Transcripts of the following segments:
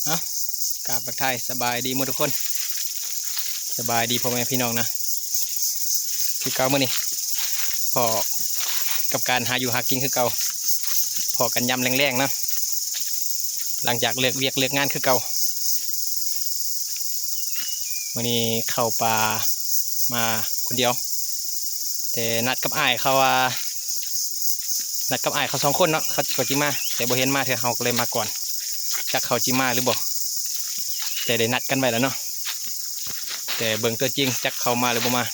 ເອົາ ກາບທັກທາຍສະບາຍດີໝົດທຸກຄົນ ສະບາຍດີພໍ່ແມ່ພີ່ນ້ອງນະ ຄືເກົ່າມື້ນີ້ພໍ້ກັບການຫາຢູ່ຫາກິນຄືເກົ່າ ພໍ້ກັນຍາມແລງໆເນາະ ຫຼັງຈາກເລີກວຽກເລີກງານຄືເກົ່າ. ມື້ນີ້ເຂົ້າປ່າມາຄົນດຽວ ແຕ່ນັດກັບອ້າຍເຂົາວ່າ ນັດກັບອ້າຍເຂົາສອງຄົນເນາະ ເຂົາກໍຊິມາ ແຕ່ບໍ່ເຫັນມາເທື່ອ ເຮົາກໍເລີຍມາກ່ອນ ຈັກເຂົາຊິມາຫຼືບໍ່ ແຕ່ໄດ້ນັດກັນໄວ້ແລ້ວເນາະ ແຕ່ເບິ່ງຕົວຈິງ ຈັກເຂົາມາຫຼືບໍ່ມາ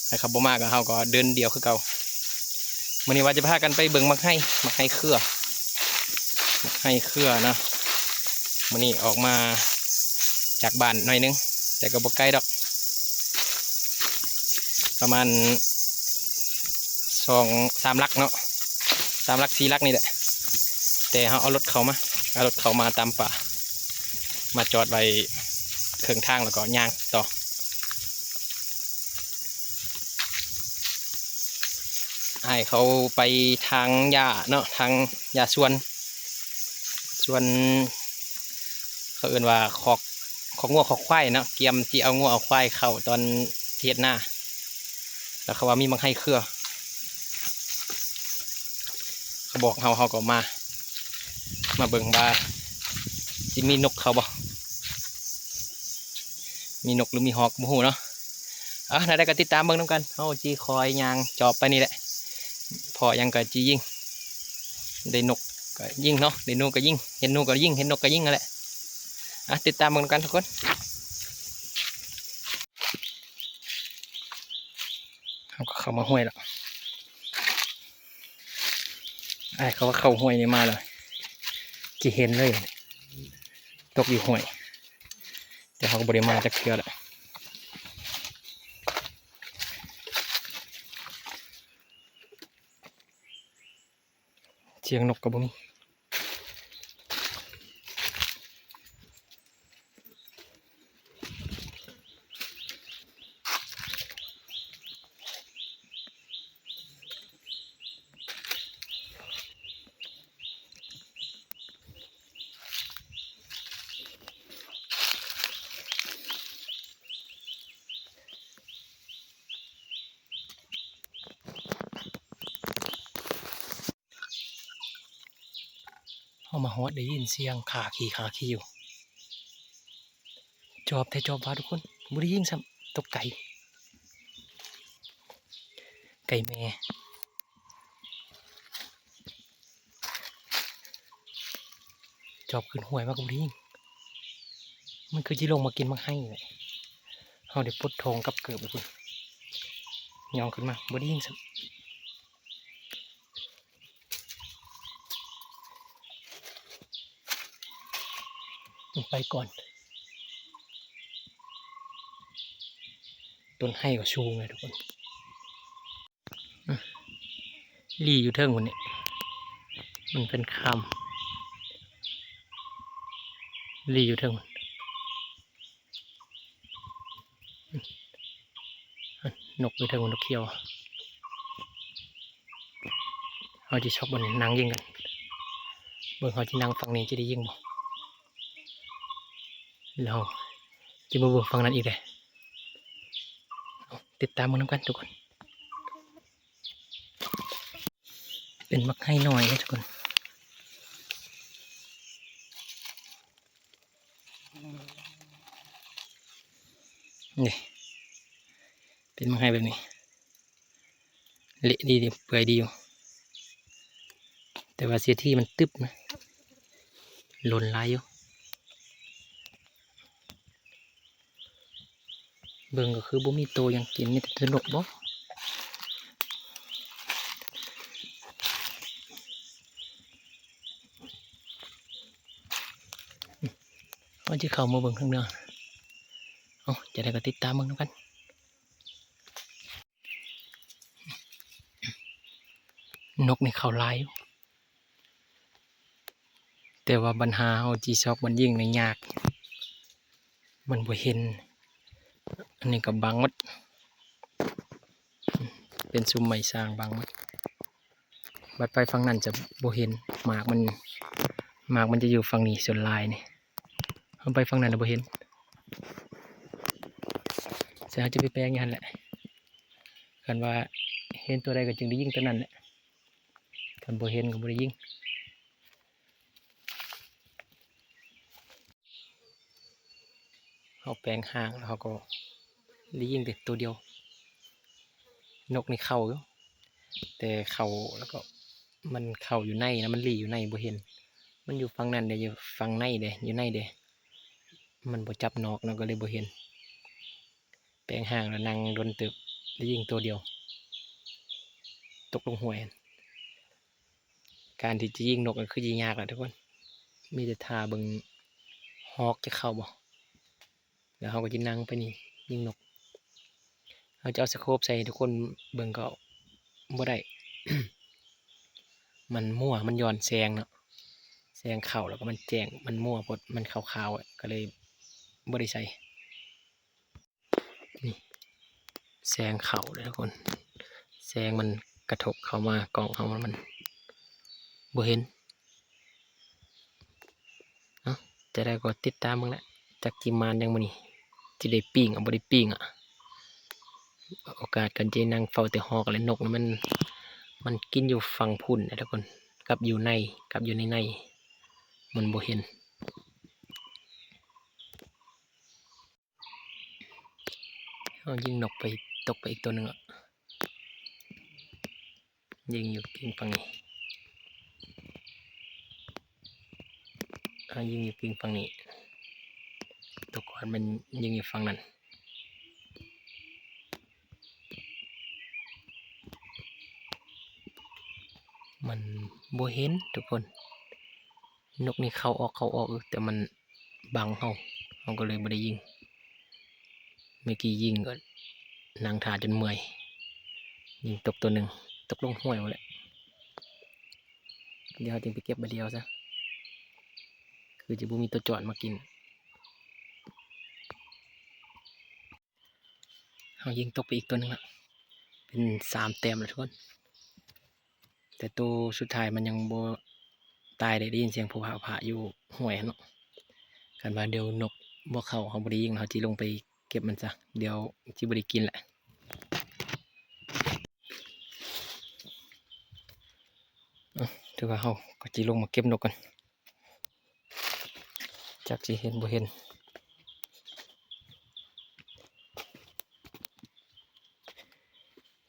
ຖ້າເຂົາບໍ່ມາກໍ ເຮົາກໍເດີນດຽວຄືເກົ່າ. ມື້ນີ້ວ່າຈະພາກັນໄປເບິ່ງໝາກໄຮ ໝາກໄຮເຄືອ ໝາກໄຮເຄືອເນາະ ມື້ນີ້ອອກມາຈາກບ້ານໜ້ອຍໜຶ່ງ ແຕ່ກໍບໍ່ໄກດອກ ປະມານສອງສາມຫຼັກເນາະ ສາມຫຼັກສີ່ຫຼັກນີ້ແຫຼະ ແຕ່ເຮົາເອົາລົດເຂົ້າມາ ເອົາລົດເຂົ້າມາຕາມປ່າ ມາຈອດໄວ້ເຄິ່ງທາງ ແລ້ວກໍຍ່າງຕໍ່. ອ້າຍເຂົາໄປຖາງຫຍ້າເນາະ ຖາງຫຍ້າສວນ ສວນ ເຂົາເອີ້ນວ່າຄອກ ຄອກງົວຄອກຄວາຍເນາະ ກຽມຊິເອົາງົວເອົາຄວາຍເຂົ້າຕອນເຮັດນາ ແລ້ວເຂົາວ່າມີໝາກໄຮເຄືອ ເຂົາບອກເຮົາ ເຮົາກໍມາ ມາເບິ່ງວ່າຊິມີນົກເຂົ້າບໍ່ ມີນົກຫຼືມີຮອກບໍ່ຮູ້ເນາະ. ເອົາ ແນວໃດກໍຕິດຕາມເບິ່ງນຳກັນ ເຮົາຊິຄອຍຍ່າງຈອບໄປນີ້ແຫຼະ ພໍ້ຫຍັງກໍຊິຍິງ ໄດ້ນົກກໍຍິງເນາະ ໄດ້ໜູກໍຍິງ ເຫັນໜູກໍຍິງ ເຫັນນົກກໍຍິງຫັ້ນແຫຼະ. ອ່ະ ຕິດຕາມເບິ່ງນຳກັນທຸກຄົນ. ເຮົາກໍເຂົ້າມາຫ້ວຍແລ້ວ ອ້າຍເຂົາວ່າເຂົ້າຫ້ວຍນີ້ມາແລ້ວ ຊິເຫັນເລີຍ ຕົກຢູ່ຫ້ວຍ ແຕ່ເຮົາກໍບໍ່ໄດ້ມາຈັກເທື່ອແຫຼະ. ສຽງນົກກໍບໍ່ມີ. ເຮົາມາຮອດໄດ້ຍິນສຽງຄາຄີຄາຄີຢູ່ ຈອບແທ້ຈອບວ່າທຸກຄົນ ບໍ່ໄດ້ຍິງຊ້ຳ ຕົກໄກ ໄກ່ແມ່ ຈອບຂຶ້ນຫ້ວຍມາກໍບໍ່ໄດ້ຍິງ ມັນຄືຊິລົງມາກິນໝາກໄຮແຫຼະ ເຮົາໄດ້ປົດທອງກັບເກີບໄປພຸ້ນ ຍ່ອງຂຶ້ນມາບໍ່ໄດ້ຍິງຊ້ຳ. ໄປກ່ອນ ຕົ້ນໄຮກໍສູງເລີຍທຸກຄົນ ລີ້ຢູ່ເທິງພຸ້ນນີ້ ມັນເປັນຄາມ ລີ້ຢູ່ເທິງ ນົກຢູ່ເທິງ ນົກຂຽວ ເຮົາຊິຊອກບ່ອນນັ່ງຍິງກັນ ເບິ່ງເຮົາຊິນັ່ງຝັ່ງນີ້ຈະໄດ້ຍິງບໍ່ ແລ້ວເຮົາຊິມາເບິ່ງຝັ່ງນັ້ນອີກເດ້ ເອົາ ຕິດຕາມເບິ່ງນຳກັນທຸກຄົນ. ເປັນໝາກໄຮນ້ອຍເດ້ທຸກຄົນ ນີ້ ເປັນໝາກໄຮແບບນີ້ ເລະດີ ເປື່ອຍດີຢູ່ ແຕ່ວ່າເສຍທີ່ມັນຕຶບນະ ຫຼົ່ນຫຼາຍຢູ່. ເບິ່ງກໍຄືບໍ່ມີໂຕຫຍັງກິນ ມີແຕ່ໂຕນົກບໍ? ເຮົາຈະເຂົ້າມາເບິ່ງຂ້າງໃນ ເອົ້າ ຈັ່ງໃດກໍຕິດຕາມເບິ່ງນຳກັນ. ນົກນີ້ເຂົ້າຫຼາຍຢູ່ ແຕ່ວ່າບັນຫາເຮົາຊິຊອກບ່ອນຍິງນີ້ຍາກ ມັນບໍ່ເຫັນ ອັນນີ້ກໍບັງໝົດ ເປັນຊຸມໄມ້ສ້າງບັງໝົດ ບັດໄປຝັ່ງນັ້ນຈະບໍ່ເຫັນ ໝາກມັນ ໝາກມັນຈະຢູ່ຝັ່ງນີ້ສ່ວນຫຼາຍນີ້ ມັນໄປຝັ່ງນັ້ນແລ້ວບໍ່ເຫັນ. ສະນັ້ນເຮົາຈະໄປແປງຢູ່ຫັ້ນແຫຼະ. ຄັນວ່າເຫັນຕົວໃດກໍຈຶ່ງໄດ້ຍິງຕົວນັ້ນແຫຼະ. ຄັນບໍ່ເຫັນກໍບໍ່ໄດ້ຍິງ. ເຮົາແປງຮ່າງແລ້ວເຮົາກໍໄດ້ຍິງແຕ່ຕົວດຽວ. ນົກນີ້ເຂົ້າຢູ່ ແຕ່ເຂົ້າແລ້ວກໍມັນເຂົ້າຢູ່ໃນນະ ມັນລີ້ຢູ່ໃນບໍ່ເຫັນ. ມັນຢູ່ຝັ່ງນັ້ນເດ້ ຢູ່ຝັ່ງໃນເດ້ ຢູ່ໃນເດ້ ມັນບໍ່ຈັບນອກເນາະ ກໍເລີຍບໍ່ເຫັນ. ແປງຮ່າງແລ້ວນັ່ງດົນເຕີບ ໄດ້ຍິງຕົວດຽວ ຕົກລົງຫ້ວຍ. ການທີ່ຈະຍິງນົກກໍຄືຊິຍາກແຫຼະທຸກຄົນ ມີແຕ່ຖ້າເບິ່ງຮອກຈະເຂົ້າບໍ່ ແລ້ວເຮົາກໍຈະນັ່ງໄປນີ້ຍິງນົກ. ເຮົາຈະເອົາສະໂຄບໃສ່ໃຫ້ທຸກຄົນເບິ່ງກໍບໍ່ໄດ້ ມັນມົວ ມັນຍ້ອນແສງເນາະ ແສງເຂົ້າແລ້ວກໍມັນແຈ້ງ ມັນມົວໂພດ ມັນຂາວໆ ກໍເລີຍບໍ່ໄດ້ໃສ່. ນີ້ ແສງເຂົ້າເດ້ທຸກຄົນ ແສງມັນກະທົບເຂົ້າມາກ້ອງເຮົາ ມັນບໍ່ເຫັນ. ເອົ້າ ຈະໄດ້ກໍຕິດຕາມເບິ່ງແຫຼະ ຈັກຊິມານຫຍັງມື້ນີ້ ຊິໄດ້ປີ້ງ ເອົາ ບໍ່ໄດ້ປີ້ງອະ. ໂອກາດການຈະນັ່ງເຝົ້າແຕ່ຮອກ ແລະ ນົກນີ້ມັນ ມັນກິນຢູ່ຝັ່ງພຸ້ນເດ້ທຸກຄົນ ກັບຢູ່ໃນ ກັບຢູ່ໃນໃນ ມັນບໍ່ເຫັນ. ເຮົາຍິງນົກໄປ ຕົກໄປອີກຕົວໜຶ່ງລະ ຍິງຢູ່ກິ່ງຝັ່ງນີ້ ເຮົາຍິງຢູ່ກິ່ງຝັ່ງນີ້ ຕົກກ່ອນ ມັນຍິງຢູ່ຝັ່ງນັ້ນ ມັນບໍ່ເຫັນທຸກຄົນ. ນົກນີ້ເຂົ້າອອກ ເຂົ້າອອກຢູ່ ແຕ່ມັນບັງເຮົາ ເຮົາກໍເລີຍບໍ່ໄດ້ຍິງ. ເມື່ອກີ້ຍິງກໍນັ່ງຖ້າຈົນເມື່ອຍ ຍິງຕົກຕົວໜຶ່ງ ຕົກລົງຫ້ວຍພຸ້ນແຫຼະ. ດຽວເຮົາຈຶ່ງໄປເກັບບາດດຽວຊະ ຄືຈະບໍ່ມີຕົວຈອນມາກິນ. ເຮົາຍິງຕົກໄປອີກຕົວໜຶ່ງລະ ເປັນສາມແຕ້ມລະທຸກຄົນ ແຕ່ໂຕສຸດທ້າຍມັນຍັງບໍ່ຕາຍເດ້ ໄດ້ຍິນສຽງຜູຜາຜາຢູ່ຫ້ວຍຫັ້ນເນາະ. ຄັນວ່າດຽວນົກບໍ່ເຂົ້າ ເຮົາບໍ່ໄດ້ຍິງ ເຮົາຊິລົງໄປເກັບມັນຊະ ດຽວຊິບໍ່ໄດ້ກິນແຫຼະ. ເອົ້າ ຖືວ່າເຮົາກໍຊິລົງມາເກັບນົກກ່ອນ ຈັກຊິເຫັນບໍ່ເຫັນ.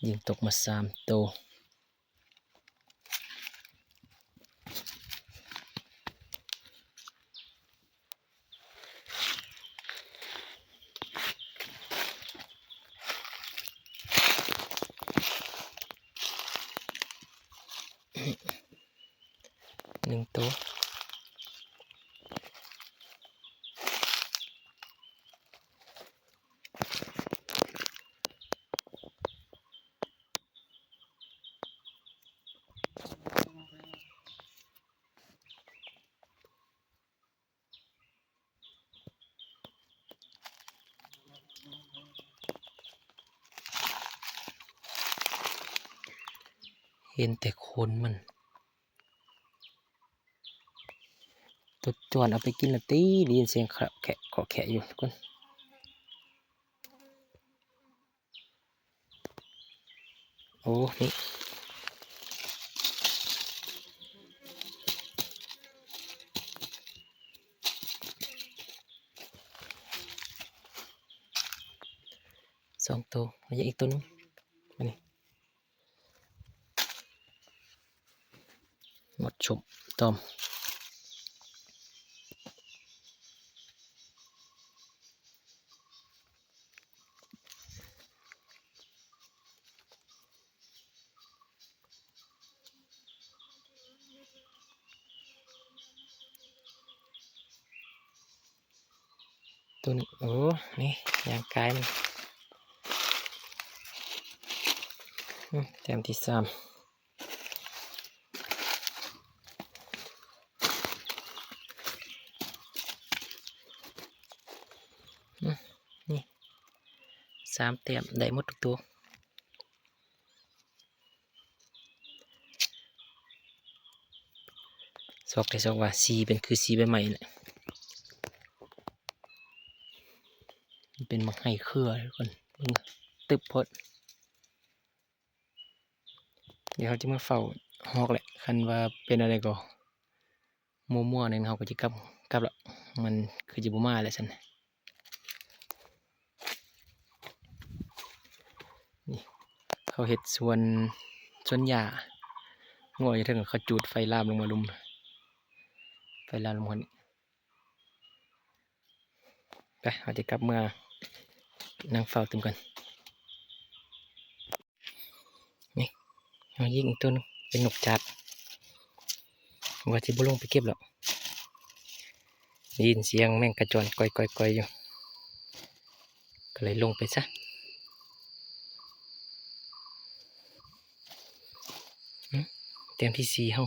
ຍິງຕົກມາສາມໂຕ. ໜຶ່ງໂຕ. ເຫັນແຕ່ຂົນມັນ. ຕົວຈອນເອົາໄປກິນລະຕິ ໄດ້ຍິນສຽງຂະແຂະ ເຄາະແຄະຢູ່ທຸກຄົນ. ໂອ້ ນີ້ ສອງໂຕ ເອົາອີກໂຕໜຶ່ງ ມານີ້. ໝົດຊຸບຕອມ. ຕົວນີ້ ໂອ້ ນີ້ ຍ່າງກາຍມັນ ອືມ ແຕ້ມທີສາມ ອືມ ນີ້ ສາມແຕ້ມ ໄດ້ໝົດທຸກໂຕ. ຊອກໄດ້ຊອກວ່າ ສີເປັນຄືສີໃບໄມ້ແຫຼະ. ປັນໝາກໄຮເຄືອ ທຸກຄົນ ເບິ່ງ ຕຶບໂພດ. ດຽວເຮົາຈະມາເຝົ້າຮອກແຫຼະ ຄັນວ່າເປັນແນວໃດກໍມົວໆ ແນວນີ້ ເຮົາກໍຈະກັບ ກັບລະ ມັນຄືຈະບໍ່ມາແຫຼະຊັ້ນ. ນີ້ ເຂົາເຮັດສວນ ສວນຫຍ້າ ງົວຢູ່ເທິງ ເຂົາຈູດໄຟລາມລົງມາລຸ່ມ ໄຟລາມລົງມານີ້. ໄປ ເຮົາຈະກັບເມືອນັ່ງເຝົ້າຕື່ມກັນ. ນີ້ ເຮົາຍິງອີກຕົວໜຶ່ງ ເປັນນົກຈາດ ວ່າຊິບໍ່ລົງໄປເກັບແລ້ວ ໄດ້ຍິນສຽງແມງກະຈອນກ່ອຍໆໆຢູ່ ກໍເລີຍລົງໄປຊະ. ອືມ ແຕ້ມທີສີ່ເຮົາ.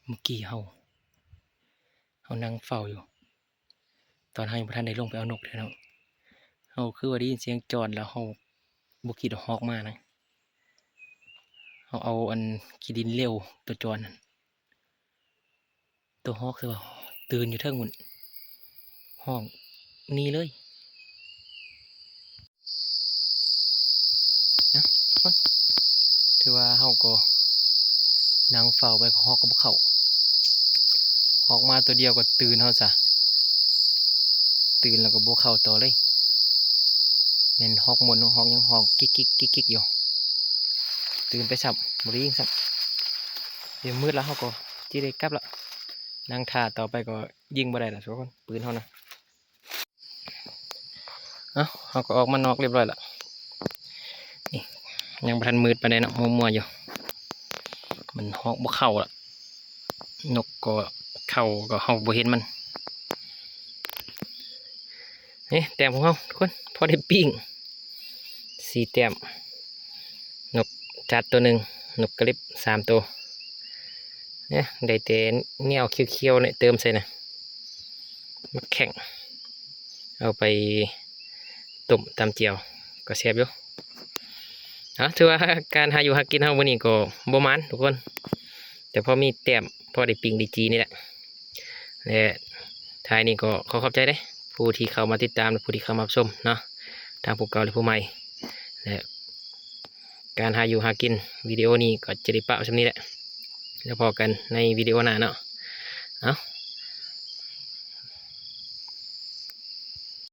ເມື່ອກີ້ເຮົາ ເຮົານັ່ງເຝົ້າຢູ່ ຕອນເຮົາຍັງບໍ່ທັນໄດ້ລົງໄປເອົານົກເທື່ອເນາະ ເຮົາຄືວ່າໄດ້ຍິນສຽງຈອນ ແລ້ວເຮົາບໍ່ຄິດວ່າຮອກມານະ ເຮົາເອົາອັນຂີ້ດິນເລວ ຕົວຈອນນັ້ນ ຕົວຮອກ ຄືວ່າຕື່ນຢູ່ເທິງພຸ້ນ ຮ້ອງໜີເລີຍ. ນະ ຖືວ່າເຮົາກໍນັ່ງເຝົ້າໄປ ຮອກກໍບໍ່ເຂົ້າ ຮອກມາຕົວດຽວກໍຕື່ນເຮົາຊະ ຕື່ນແລ້ວກໍບໍ່ເຂົ້າຕໍ່ເລີຍ ແມ່ນຮອກມົນ ຮອກຫຍັງ ຮ້ອງກິກໆໆໆຢູ່ ຕື່ນໄປຊ້ຳ ບໍ່ໄດ້ຍິງຊ້ຳ. ດຽວມືດແລ້ວ ເຮົາກໍຊິໄດ້ກັບລະ ນັ່ງຖ້າຕໍ່ໄປກໍຍິງບໍ່ໄດ້ລະ ທຸກຄົນ ປືນເຮົານະ. ເອົ້າ ເຮົາກໍອອກມານອກຮຽບຮ້ອຍລະ ນີ້ ຍັງບໍ່ທັນມືດປານໃດເນາະ ມົວໆຢູ່ ມັນຮອກບໍ່ເຂົ້າລະ ນົກກໍເຂົ້າ ກໍເຮົາບໍ່ເຫັນມັນ. ນີ້ແຕ້ມຂອງເຮົາ ທຸກຄົນ ພໍໄດ້ປີ້ງ ສີ່ແຕ້ມ ນົກຈາດຕົວໜຶ່ງ ນົກກະລິບສາມໂຕ ນີ້ ໄດ້ແຕ່ແນວຂຽວໆນີ້ເຕີມໃສ່ນະ ໝາກແຂ້ງ ເອົາໄປຕົ້ມຕຳຈຽວກໍແຊບຢູ່. ເອົາ ຖືວ່າການຫາຢູ່ຫາກິນເຮົາມື້ນີ້ກໍບໍ່ໝານທຸກຄົນ ແຕ່ພໍມີແຕ້ມ ພໍໄດ້ປີ້ງໄດ້ຈີ່ນີ້ແຫຼະ ແລະ ທ້າຍນີ້ກໍຂໍຂອບໃຈເດ້ ຜູ້ທີ່ເຂົ້າມາຕິດຕາມ ແລະ ຜູ້ທີ່ເຂົ້າມາຮັບຊົມເນາະ ທັງຜູ້ເກົ່າ ແລະ ຜູ້ໃໝ່ ແລະ ການຫາຢູ່ຫາກິນ ວິດີໂອນີ້ກໍຈະໄດ້ປະໄວ້ສ່ຳນີ້ແຫຼະ ແລ້ວພໍ້ກັນໃນວິດີໂອໜ້າເນາະ. ເອົາ